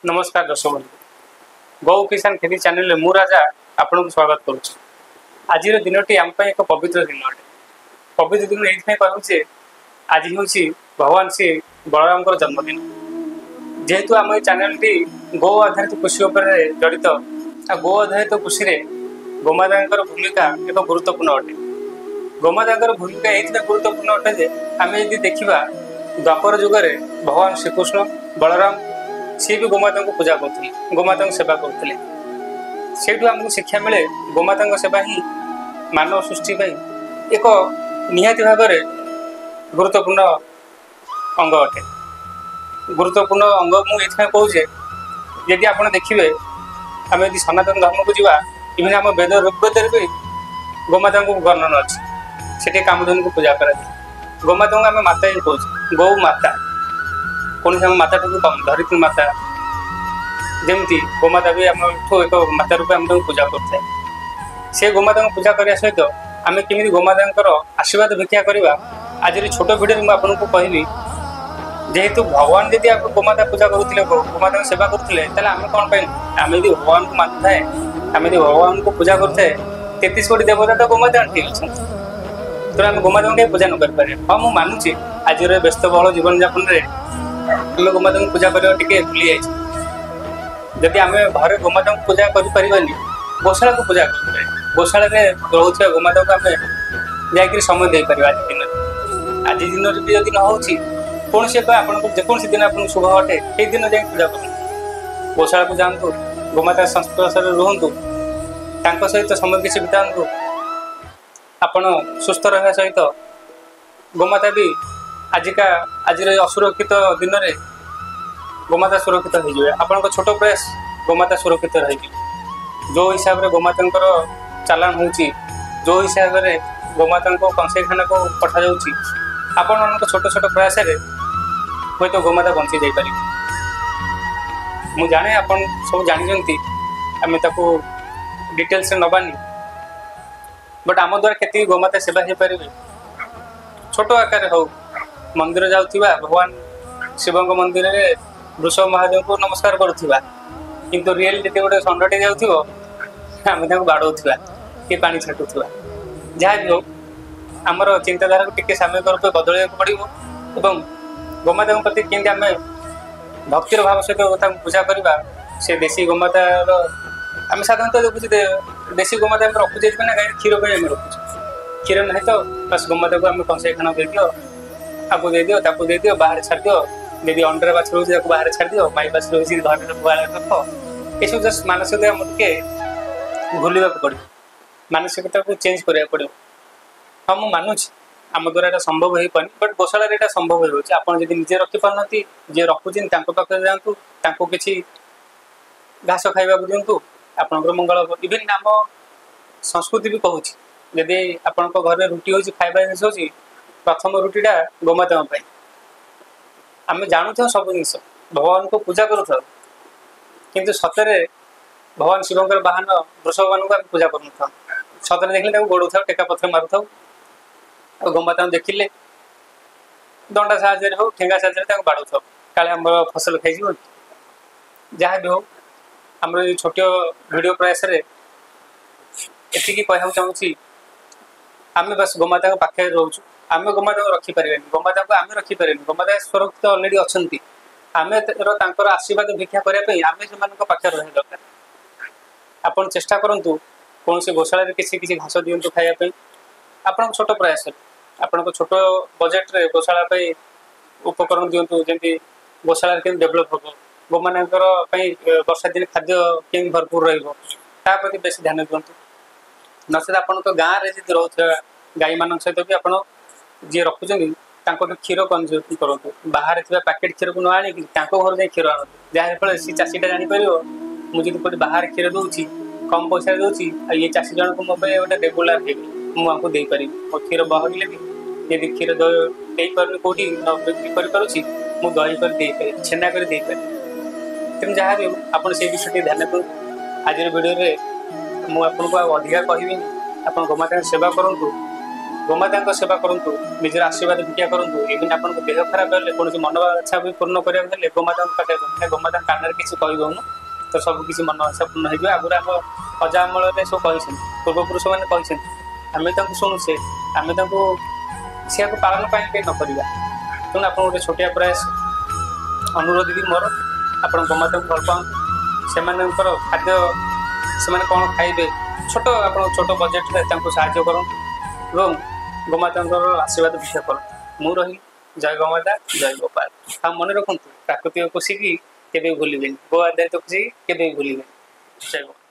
ନମସ୍କାର ଦର୍ଶକ ବନ୍ଧୁ, ଗୌ କିଷାନ ଖେତି ଚ୍ୟାନେଲରେ ମୁଁ ରାଜା ଆପଣଙ୍କୁ ସ୍ୱାଗତ କରୁଛି। ଆଜିର ଦିନଟି ଆମ ପାଇଁ ଏକ ପବିତ୍ର ଦିନ ଅଟେ। ପବିତ୍ର ଦିନ ଏଇଥିପାଇଁ କହୁଛି ଯେ ଆଜି ହେଉଛି ଭଗବାନ ଶ୍ରୀ ବଳରାମଙ୍କର ଜନ୍ମଦିନ। ଯେହେତୁ ଆମ ଏଇ ଚ୍ୟାନେଲଟି ଗୋ ଆଧାରିତ କୃଷି ଉପରେ ଜଡ଼ିତ, ଆଉ ଗୋ ଆଧାରିତ କୃଷିରେ ଗୋମାତାଙ୍କର ଭୂମିକା ଏକ ଗୁରୁତ୍ୱପୂର୍ଣ୍ଣ ଅଟେ। ଗୋମାତାଙ୍କର ଭୂମିକା ଏଇଥିପାଇଁ ଗୁରୁତ୍ୱପୂର୍ଣ୍ଣ ଅଟେ ଯେ ଆମେ ଯଦି ଦେଖିବା ଦ୍ୱାପର ଯୁଗରେ ଭଗବାନ ଶ୍ରୀକୃଷ୍ଣ ବଳରାମ ସିଏ ବି ଗୋମାତାଙ୍କୁ ପୂଜା କରୁଥିଲେ, ଗୋମାତାଙ୍କୁ ସେବା କରୁଥିଲେ। ସେଇଠୁ ଆମକୁ ଶିକ୍ଷା ମିଳେ ଗୋମାତାଙ୍କ ସେବା ହିଁ ମାନବ ସୃଷ୍ଟି ପାଇଁ ଏକ ନିହାତି ଭାବରେ ଗୁରୁତ୍ୱପୂର୍ଣ୍ଣ ଅଙ୍ଗ ଅଟେ। ଗୁରୁତ୍ୱପୂର୍ଣ୍ଣ ଅଙ୍ଗ ମୁଁ ଏଥିପାଇଁ କହୁଛି, ଯଦି ଆପଣ ଦେଖିବେ ଆମେ ଯଦି ସନାତନ ଧର୍ମକୁ ଯିବା, ଇଭିନ୍ ଆମ ବେଦ ଋଗ୍ବେଦରେ ବି ଗୋମାତାଙ୍କୁ ବର୍ଣ୍ଣନା ଅଛି। ସେଠି କାମଧେନୁକୁ ପୂଜା କରାଯାଏ। ଗୋମାତାଙ୍କୁ ଆମେ ମାତା ହିଁ କହୁଛୁ, ଗୌ ମାତା। କୌଣସି ଆମ ମାତାଠୁ ବି କମ୍, ଧରିତ୍ରୀ ମାତା ଯେମିତି ଗୋମାତା ବି ଆମଠୁ ଏକ ମାତା ରୂପେ ଆମେ ତାଙ୍କୁ ପୂଜା କରୁଥାଏ। ସେ ଗୋମାତାଙ୍କୁ ପୂଜା କରିବା ସହିତ ଆମେ କେମିତି ଗୋମାତାଙ୍କର ଆଶୀର୍ବାଦ ଭିକ୍ଷା କରିବା, ଆଜିର ଛୋଟ ଭିଡ଼ିଓରେ ମୁଁ ଆପଣଙ୍କୁ କହିବି। ଯେହେତୁ ଭଗବାନ ଯଦି ଆପଣ ଗୋମାତା ପୂଜା କରୁଥିଲେ, ଗୋମାତାଙ୍କ ସେବା କରୁଥିଲେ, ତାହେଲେ ଆମେ କ'ଣ ପାଇଁ? ଆମେ ଯଦି ଭଗବାନଙ୍କୁ ମାନୁଥାଏ, ଆମେ ଯଦି ଭଗବାନଙ୍କୁ ପୂଜା କରୁଥାଏ, 33 କୋଟି ଦେବତା ତ ଗୋମାତା ଠିକ୍ ଅଛନ୍ତି, ତେଣୁ ଆମେ ଗୋମାତାଙ୍କୁ କାହିଁ ପୂଜା ନ କରିପାରିବା? ହଁ, ମୁଁ ମାନୁଛି ଆଜିର ବ୍ୟସ୍ତବହୁଳ ଜୀବନଯାପନରେ ଆମେ ଗୋମାତାଙ୍କୁ ପୂଜା କରିବା ଟିକେ ଭୁଲି ଯାଇଛୁ। ଯଦି ଆମେ ଘରେ ଗୋମାତାଙ୍କୁ ପୂଜା କରିପାରିବାନି, ଗୋଶାଳାକୁ ପୂଜା କରିପାରିବା। ଗୋଶାଳାରେ ରହୁଥିବା ଗୋମାତାଙ୍କୁ ଆମେ ଯାଇକରି ସମୟ ଦେଇପାରିବା ଆଜି ଦିନରେ। ଆଜି ଦିନରେ ବି ଯଦି ନ ହେଉଛି, କୌଣସି ଏକ ଆପଣଙ୍କୁ ଯେକୌଣସି ଦିନ ଆପଣଙ୍କୁ ଶୁଭ ଅଟେ, ସେଇ ଦିନ ଯାଇ ପୂଜା କରନ୍ତୁ। ଗୋଶାଳାକୁ ଯାଆନ୍ତୁ, ଗୋମାତା ସଂସ୍ପର୍ଶରେ ରୁହନ୍ତୁ, ତାଙ୍କ ସହିତ ସମୟ କିଛି ବିତାନ୍ତୁ। ଆପଣ ସୁସ୍ଥ ରହିବା ସହିତ ଗୋମାତା ବି ଆଜିକା ଆଜିର ଏ ଅସୁରକ୍ଷିତ ଦିନରେ ଗୋମାତା ସୁରକ୍ଷିତ ହେଇଯିବେ। ଆପଣଙ୍କ ଛୋଟ ପ୍ରୟାସ, ଗୋମାତା ସୁରକ୍ଷିତ ରହିଯିବେ। ଯେଉଁ ହିସାବରେ ଗୋମାତାଙ୍କର ଚାଲାଣ ହେଉଛି, ଯେଉଁ ହିସାବରେ ଗୋମାତାଙ୍କୁ କଂସେଇଖାନାକୁ ପଠାଯାଉଛି, ଆପଣମାନଙ୍କ ଛୋଟ ଛୋଟ ପ୍ରୟାସରେ ହୁଏତ ଗୋମାତା ବଞ୍ଚି ଯାଇପାରିବେ। ମୁଁ ଜାଣେ ଆପଣ ସବୁ ଜାଣିଛନ୍ତି, ଆମେ ତାକୁ ଡିଟେଲ୍ସରେ ନେବାନି, ବଟ୍ ଆମ ଦ୍ୱାରା କେତିକି ଗୋମାତା ସେବା ହେଇପାରିବେ, ଛୋଟ ଆକାରରେ ହଉ। ମନ୍ଦିର ଯାଉଥିବା, ଭଗବାନ ଶିବଙ୍କ ମନ୍ଦିରରେ ବୃଷଭ ମହାଦେବଙ୍କୁ ନମସ୍କାର କରୁଥିବା, କିନ୍ତୁ ରିଏଲ ଯେତେ ଗୋଟେ ଷଣ୍ଢଟେ ଯାଉଥିବ ଆମେ ତାଙ୍କୁ ବାଡ଼ଉଥିବା କି ପାଣି ଛାଟୁଥିବା। ଯାହା ବି ହଉ, ଆମର ଚିନ୍ତାଧାରାକୁ ଟିକେ ସାମୟିକ ରୂପେ ବଦଳାଇବାକୁ ପଡ଼ିବ ଏବଂ ଗୋମାତାଙ୍କ ପ୍ରତି କେମିତି ଆମେ ଭକ୍ତିର ଭାବ ସହିତ ତାଙ୍କୁ ପୂଜା କରିବା। ସେ ଦେଶୀ ଗୋମାତାର ଆମେ ସାଧାରଣତଃ ଦେଖୁଛୁ, ଦେଶୀ ଗୋମାତା ଆମେ ରଖୁଛେ ନା ଗାଈ କ୍ଷୀର ପାଇଁ ଆମେ ରଖୁଛୁ। କ୍ଷୀର ନାହିଁ ତ ବାସ୍ ଗୋମାତାକୁ ଆମେ କଂସେଇଖାନା ଦେଇଦିଅ, ଆକୁ ଦେଇଦିଅ, ତାକୁ ଦେଇଦିଅ, ବାହାରେ ଛାଡ଼ିଦିଅ। ଯଦି ଅଣ୍ଡିରା ବାଛୁରୀ ରହୁଛି ତାକୁ ବାହାରେ ଛାଡ଼ିଦିଅ, ମାଇ ବାଛୁରୀ ରହୁଛି ଘରେ ଗୁହାଳରେ ରଖ। ଏସବୁ ଜଷ୍ଟ ମାନସିକତା ଆମକୁ ଟିକେ ଭୁଲିବାକୁ ପଡ଼ିବ, ମାନସିକତାକୁ ଚେଞ୍ଜ କରିବାକୁ ପଡ଼ିବ। ହଁ, ମୁଁ ମାନୁଛି ଆମ ଦ୍ୱାରା ଏଇଟା ସମ୍ଭବ ହେଇପାରୁନି, ବଟ୍ ଗୋଶାଳାରେ ଏଇଟା ସମ୍ଭବ ହେଇଯାଉଛି। ଆପଣ ଯଦି ନିଜେ ରଖିପାରୁନାହାନ୍ତି, ଯିଏ ରଖୁଛନ୍ତି ତାଙ୍କ ପାଖରେ ଯାଆନ୍ତୁ, ତାଙ୍କୁ କିଛି ଘାସ ଖାଇବାକୁ ଦିଅନ୍ତୁ, ଆପଣଙ୍କର ମଙ୍ଗଳ ହେବ। ଇଭିନ୍ ଆମ ସଂସ୍କୃତି ବି କହୁଛି, ଯଦି ଆପଣଙ୍କ ଘରେ ରୁଟି ହେଉଛି, ଖାଇବା ଜିନିଷ ହେଉଛି, ପ୍ରଥମ ରୁଟିଟା ଗୋମାତାଙ୍କ ପାଇଁ। ଆମେ ଜାଣୁଥାଉ ସବୁ ଜିନିଷ, ଭଗବାନଙ୍କୁ ପୂଜା କରୁଥାଉ, କିନ୍ତୁ ସତରେ ଭଗବାନ ଶିବଙ୍କର ବାହନ ବୃଷଭମାନଙ୍କୁ ଆମେ ପୂଜା କରୁନଥାଉ। ସତରେ ଦେଖିଲେ ତାକୁ ଗୋଡ଼ଉଥାଉ, ଟେକା ପଥର ମାରୁଥାଉ, ଆଉ ଗୋମାତାଙ୍କୁ ଦେଖିଲେ ଦଣ୍ଡା ସାହାଯ୍ୟରେ ହଉ, ଠେଙ୍ଗା ସାହାଯ୍ୟରେ ତାକୁ ବାଡ଼ଉଥାଉ, କାଳେ ଆମର ଫସଲ ଖାଇଯିବ। ଯାହା ବି ହଉ, ଆମର ଏଇ ଛୋଟ ଭିଡ଼ିଓ ପ୍ରୟାସରେ ଏତିକି କହିବାକୁ ଚାହୁଁଛି, ଆମେ ବାସ୍ ଗୋମାତାଙ୍କ ପାଖରେ ରହୁଛୁ। ଆମେ ଗୋମାତାଙ୍କୁ ରଖିପାରିବାନି, ଗୋମାତାଙ୍କୁ ଆମେ ରଖିପାରିବାନି, ଗୋମାତା ସୁରକ୍ଷିତ ଅଲରେଡ଼ି ଅଛନ୍ତି। ଆମେ ତାଙ୍କର ଆଶୀର୍ବାଦ ଭିକ୍ଷା କରିବା ପାଇଁ ଆମେ ସେମାନଙ୍କ ପାଖରେ ରହିବା ଦରକାର। ଆପଣ ଚେଷ୍ଟା କରନ୍ତୁ କୌଣସି ଗୋଶାଳାରେ କିଛି କିଛି ଘାସ ଦିଅନ୍ତୁ ଖାଇବା ପାଇଁ। ଆପଣଙ୍କ ଛୋଟ ପ୍ରୟାସରେ, ଆପଣଙ୍କ ଛୋଟ ବଜେଟରେ ଗୋଶାଳା ପାଇଁ ଉପକରଣ ଦିଅନ୍ତୁ, ଯେମିତି ଗୋଶାଳାରେ କେମିତି ଡେଭଲପ୍ ହେବ, ଗୋମାନଙ୍କର ପାଇଁ ବର୍ଷା ଦିନେ ଖାଦ୍ୟ କେମିତି ଭରପୁର ରହିବ, ତା ପ୍ରତି ବେଶୀ ଧ୍ୟାନ ଦିଅନ୍ତୁ। ନଚେତ ଆପଣଙ୍କ ଗାଁରେ ଯଦି ରହୁଥିବା ଗାଈମାନଙ୍କ ସହିତ ବି ଆପଣ ଯିଏ ରଖୁଛନ୍ତି ତାଙ୍କଠୁ କ୍ଷୀର କନଜ୍ୟୁମ୍ କରନ୍ତୁ। ବାହାରେ ଥିବା ପ୍ୟାକେଟ୍ କ୍ଷୀରକୁ ନ ଆଣିକି ତାଙ୍କ ଘରୁ ଯାଇ କ୍ଷୀର ଆଣନ୍ତୁ, ଯାହାଫଳରେ ସେ ଚାଷୀଟା ଜାଣିପାରିବ ମୁଁ ଯଦି କୋଉଠି ବାହାରେ କ୍ଷୀର ଦେଉଛି, କମ୍ ପଇସାରେ ଦେଉଛି, ଆଉ ଇଏ ଚାଷୀ ଜଣକୁ ମୋ ପାଇଁ ଗୋଟେ ରେଗୁଲାର ହେଇଗଲା, ମୁଁ ଆଙ୍କୁ ଦେଇପାରିବି। ମୋ କ୍ଷୀର ବହରିଲେ ବି ଯଦି କ୍ଷୀର ଦେଇପାରୁନି, କୋଉଠି ନ ବିକ୍ରି କରିପାରୁଛି, ମୁଁ ଦହି କରି ଦେଇପାରିବି, ଛେନା କରି ଦେଇପାରିବି। ତେଣୁ ଯାହା ବି ହଉ, ଆପଣ ସେଇ ବିଷୟ ଟିକେ ଧ୍ୟାନ ଦିଅନ୍ତୁ। ଆଜିର ଭିଡ଼ିଓରେ ମୁଁ ଆପଣଙ୍କୁ ଆଉ ଅଧିକା କହିବିନି। ଆପଣ ଗୋମାତାଙ୍କ ସେବା କରନ୍ତୁ। ଗୋମାତାଙ୍କ ସେବା କରନ୍ତୁ, ନିଜର ଆଶୀର୍ବାଦ ଭିକ୍ଷା କରନ୍ତୁ। ଇଭିନ୍ ଆପଣଙ୍କ ଦେହ ଖରାପ ହେଲେ, କୌଣସି ମନ ଇଚ୍ଛା ବି ପୂର୍ଣ୍ଣ କରିବାକୁ ହେଲେ ଗୋମାତାଙ୍କ ପାଖରେ, ଗୋମାତାଙ୍କ କାନରେ କିଛି କହିଦଉନୁ ତ ସବୁ କିଛି ମନ ଇଚ୍ଛା ପୂର୍ଣ୍ଣ ହେଇଯିବ। ଆଗରୁ ଆମ ଅଜା ଅମଳରେ ସବୁ କହିଛନ୍ତି, ପୂର୍ବପୁରୁଷ ମାନେ କହିଛନ୍ତି, ଆମେ ତାଙ୍କୁ ଶୁଣୁଛେ, ଆମେ ତାଙ୍କୁ ସେଆକୁ ପାଳନ ପାଇଁ କେହି ନ କରିବା। ତେଣୁ ଆପଣ ଗୋଟେ ଛୋଟିଆ ପ୍ରୟାସ, ଅନୁରୋଧ ବି ମୋର, ଆପଣ ଗୋମାତାଙ୍କୁ ଭଲ ପାଆନ୍ତୁ, ସେମାନଙ୍କର ଖାଦ୍ୟ, ସେମାନେ କ'ଣ ଖାଇବେ, ଛୋଟ ଆପଣ ଛୋଟ ବଜେଟରେ ତାଙ୍କୁ ସାହାଯ୍ୟ କରନ୍ତୁ ଏବଂ ଗୋମାତାଙ୍କର ଆଶୀର୍ବାଦ ଭିକ୍ଷା କରନ୍ତୁ। ମୁଁ ରହିଲି, ଜୟ ଗୋମାତା, ଜୟ ଗୋପାଳ। ଆଉ ମନେ ରଖନ୍ତୁ, ପ୍ରାକୃତିକ କୃଷିକି କେବେ ବି ଭୁଲିବେନି, ଗୋ ଆଧାରିତ କୃଷି କେବେ ବି ଭୁଲିବେନି। ଜୟ ଗୋମାତା।